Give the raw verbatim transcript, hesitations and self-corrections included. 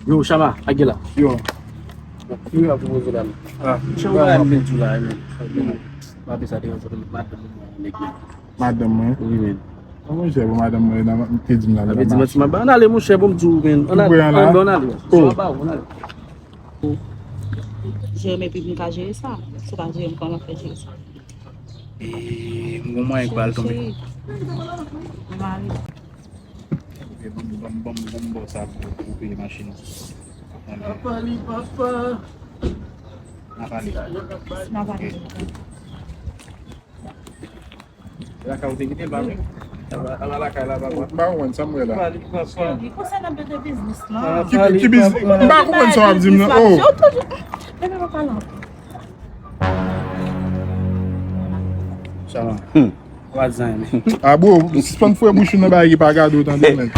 Yo, Chama, ak gen la. Yo. Yo, ap poze la. Ah, chama, m ap di la, men. M ap sa te yon madanm mwen, nèg la. Madanm mwen. Wi, men. An, monchè, bon, madanm mwen, nan, te di m la. Ap di manti, m ap ba, ann ale, monchè, bon, m di w, men. Ann ale, ann ale. Oh. Jere m epi m ka jere sa. Si w pa jere m, kòman fè jere sa? E, m gon mwayen k pral tonbe. Cheri, cheri. M ale. Ok, ban m, ban m, ban m, ban m ba w sa pou, pou peye machin. N a pale. N a pale. Ok. Lakay ou te kite l, pa vre? Ala, ala lakay la, papa. M pa konprann sa m wè la. Li konsènan de biznis lan. Ki, ki biznis? M pa konprann sa w ap di m nan. Oh. Depi mwen pale anpil. Sa va. What's up, man? Ah, bro, sispann fouye bouch ou nan bagay ki pa gade w, tande, men.